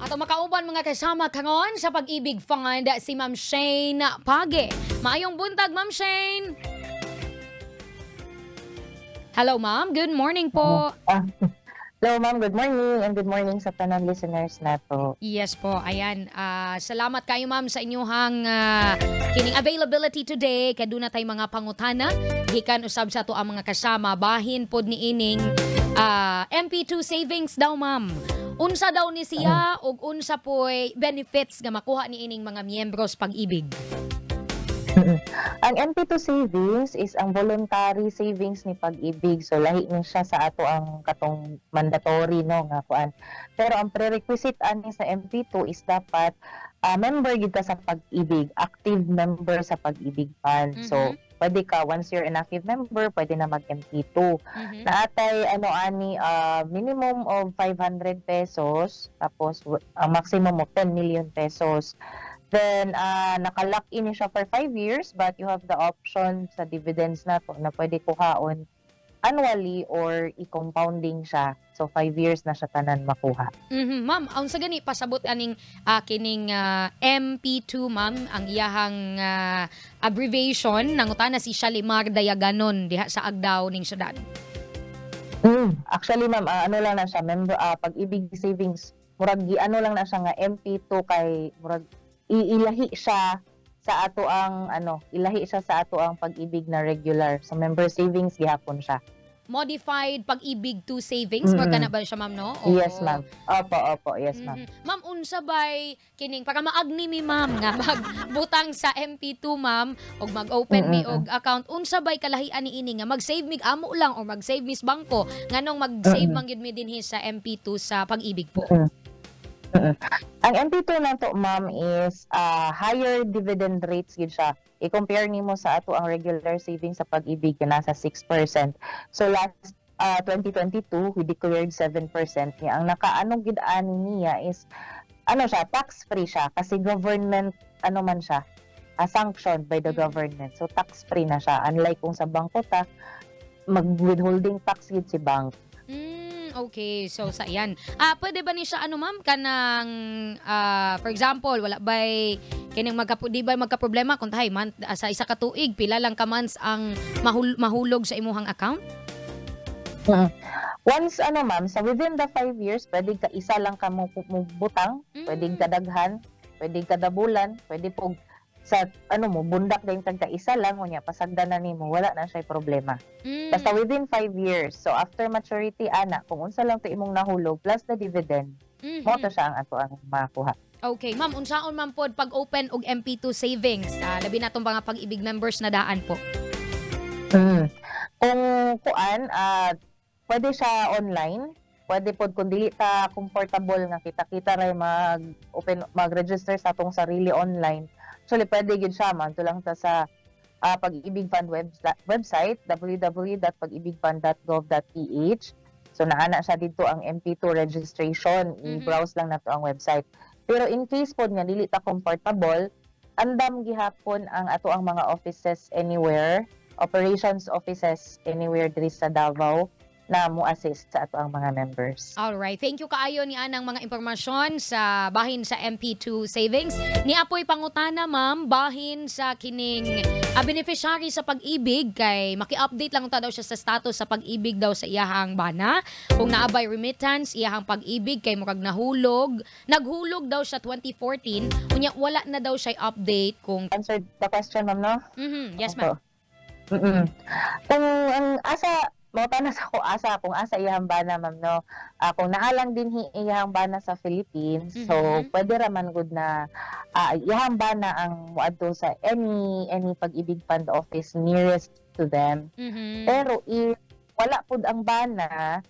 Ato makauban, mga kasama, karon sa Pag-ibig Fund si Ma'am Shane Page. Maayong buntag, Ma'am Shane. Hello, ma'am. Good morning po. Ah, hello, ma'am, good morning and good morning sa tanan listeners nato. Yes po. Ayan. Salamat kayo, ma'am, sa inyong kining availability today kay duna tay mga pangutana gikan usab sa ato ang mga kasama bahin pod ni ining MP2 savings daw, ma'am. Unsa daw ni siya ug unsa poy benefits nga makuha ni ining mga miyembros Pag-ibig? Ang MP2 savings is ang voluntary savings ni Pag-ibig. So lahi ni siya sa ato ang katong mandatory, no, nga kuan. Pero ang prerequisite ani sa MP2 is dapat member gid ka sa Pag-ibig, active member sa Pag-ibig Fund. So pwede ka, once you're an active member, pwede na mag MP2. Naatay ano ani, minimum of 500 pesos, tapos ang maximum of 10 million pesos. Then naka-lock in siya for 5 years, but you have the option sa dividends nato na pwede kuhaon annually or i-compounding siya. So 5 years na siya tanan makuha. Ma'am, unsa gani pasabot aning kining MP2, ma'am, ang iyahang abbreviation? Nangutana si Shalimar Dayaganon diha sa Agdao ning syudad. Actually, ma'am, ano lang na siya, member Pag-ibig savings. Murag gi ano lang na siya nga MP2 kay murag iilahi siya sa ato ang ano, ilahi siya sa ato ang Pag-ibig na regular. So member savings gihapon siya. Modified Pag-ibig 2 savings, mm kana ba siya, ma'am, no? Oo. Yes, ma'am. Opo, yes, ma'am. Ma'am, unsa bay kining para maagni mi, ma'am, nga magbutang sa MP2, ma'am, og mag-open mi og account, unsa bay kalahian ni ini nga mag-save mig amo lang or mag-save mi sa bangko, nganong mag-save man gyud mi dinhi sa MP2 sa Pag-ibig po? Ang MP2 nato, ma'am, is higher dividend rates gid siya. I-compare nimo sa ato ang regular savings sa Pag-ibig na nasa 6%. So last 2022, we declared 7% niya. Ang nakaano gid ani niya is ano siya, tax free siya kasi government ano man siya, sanctioned by the government. So tax free na siya. Unlike kung sa bangko ta, mag-withholding tax gid si bank. Okay. So sa yan. Pwede ba ni siya ano, ma'am, kanang for example, wala bay kining magka di ba magka problema kung tahay man sa isa ka tuig pila lang ka months ang mahulog sa imuhang account? Once ano, ma'am, sa within the 5 years, pwede ka isa lang ka mo butang, pwede kadaghan, pwede kadabulan, pwede po sa ano mo bundak din tagka isa lang, unya pasagdan na nimo, wala na siya problema. Basta within 5 years. So after maturity ana, kung unsa lang to imong nahulog plus the dividend, mo to siya ang ato ang makuha. Okay, ma'am, unsaon man pod pag-open og MP2 savings? Labi na tong mga Pag-ibig members na daan po. Kung kuan, pwede siya online. Pwede pod kung dili ta comfortable nga kita-kita ray mag-open, mag-register sa atong sarili online. Actually, pwede gyud siya man lang ta sa Pag-ibig Fund website www.pagibigfund.gov.ph. So naana siya dito ang MP2 registration, i-browse lang nato ang website. Pero in case pod nga dili ta comfortable, andam gihapon ang ato ang mga offices anywhere, operations offices anywhere diri sa Davao na mo assist sa ato ang mga members. Alright. Thank you kaayo ni anang mga impormasyon sa bahin sa MP2 savings. Ni apoy pangutana, ma'am, bahin sa kining beneficiary sa Pag-ibig kay maki-update lang ta daw siya sa status sa Pag-ibig daw sa iyahang bana. Kung naabay remittance iyahang Pag-ibig kay murag nahulog, naghulog daw siya 2014, unya wala na daw siya update kung Answer the question, ma'am, no? Yes, ma'am. Opo. Kung ang asa mo na sa ko asa kung asa iyang bana, ma'am, no, kung naalang din iyang bana sa Philippines, so pwede ra man gud na iyang bana ang moadto sa any Pag-ibig Fund office nearest to them. Pero if wala pud ang bana,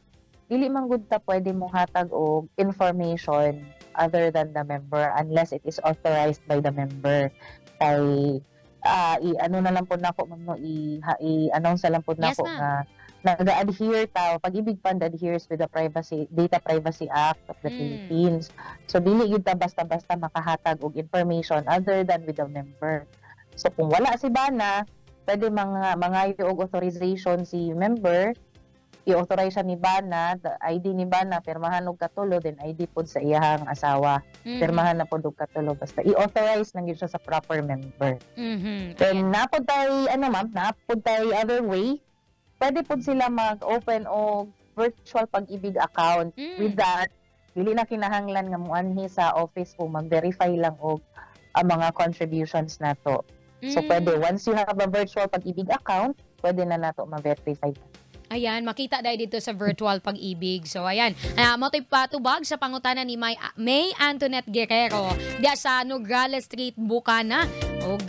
dili man gud ta pwede mo hatag og information other than the member unless it is authorized by the member. Kay i ano na lang po nako, ma'am, no, i-announce na lang po nako ma'am. Nga nag-adhere ta, Pag-ibig Fund adheres with the privacy Data Privacy Act of the Philippines. So dili gyud ta basta-basta makahatag og information other than with the member. So kung wala si bana, pwede mga mangayo og authorization si member. I-authorize siya ni Bana, the ID ni Bana, pirmahan og katulo, then ID pod sa iyahang asawa. Pirmahan na pod og katulo. Basta i-authorize lang gyud siya sa proper member. Then naa pod tay ano, ma'am, naa pod tay other way. Pwede pod sila mag-open og virtual Pag-IBIG account. With that, dili na kinahanglan nga muanhi sa office o mag-verify lang og ang mga contributions nato. So pwede, once you have a virtual Pag-IBIG account, pwede na nato ma-verify. Ayan, makita dahil dito sa virtual Pag-IBIG. So, ayan. Mao to'y patubag sa pangutana ni May Antoinette Guerrero diya sa Nograles Street, Bukana. Ug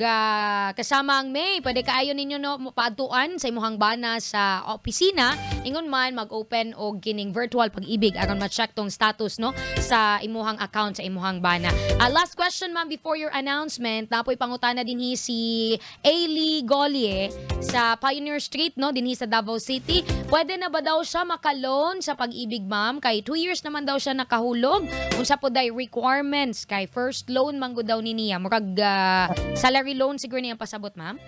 kasama ang May, pwede kaayo ninyo, no, paadtuan sa imuhang bana sa opisina. Ingon man mag-open og kining virtual Pag-IBIG aron ma-check tong status, no, sa imuhang account sa imuhang bana. Last question, ma'am, before your announcement, naa poy pangutana dinhi si Ailey Golie sa Pioneer Street, no, dinhi sa Davao City. Pwede na ba daw siya makaloan sa Pag-IBIG, ma'am? Kay 2 years naman daw siya nakahulog. Unsa po day requirements kay first loan man gud daw ni niya? Murag salary loan siguro niya pasabot, ma'am?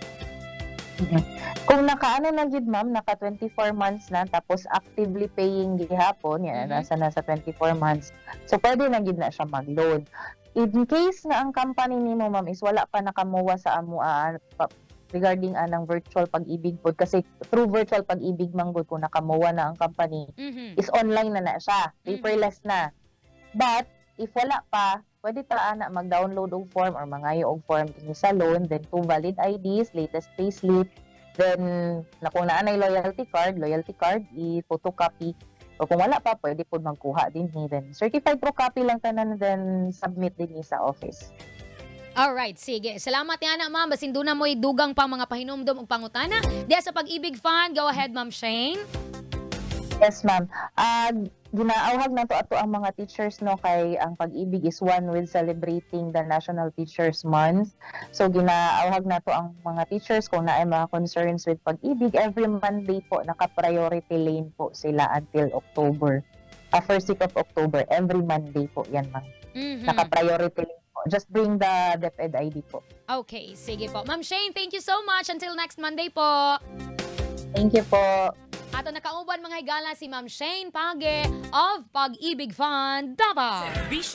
Kung nakaano na gid, ma'am, naka 24 months na tapos actively paying gihapon, yan, nasa 24 months. So pwede na gid na siya mag-loan. In case nga ang company nimo, ma'am, is wala pa nakamuha sa amo regarding anang virtual Pag-IBIG pod kasi through virtual Pag-IBIG man gud kung nakamuha na ang company is online na na siya, paperless na. But if wala pa, pwede ta ana mag-download og form or mangayo og form dinhi sa loan, then two valid IDs, latest payslip, then na kung naa nay loyalty card, i-photocopy. O kung wala pa, pwede po magkuha dinhi. Then certified true copy lang tanan, then submit dinhi sa office. Alright, sige. Salamat niya na, ma'am. Basin duna mo'y dugang pa mga pahinumdom ug pangutana diya sa Pag-IBIG Fund. Go ahead, Ma'am Shane. Yes, ma'am. Ginaawhag nato ato ang mga teachers, no, kay ang Pag-IBIG is one with celebrating the National Teachers Month. So ginaawhag nato ang mga teachers kung naay mga concerns with Pag-IBIG, every Monday po naka-priority lane po sila until October. First week of October, every Monday po yan, ma'am. Naka-priority lane po. Just bring the DepEd ID po. Okay, sige po. Ma'am Shane, thank you so much. Until next Monday po. Thank you po. Ato nakauban, mga higala, si Ma'am Shane Page of Pag-IBIG Fund Davao. Serbisyo.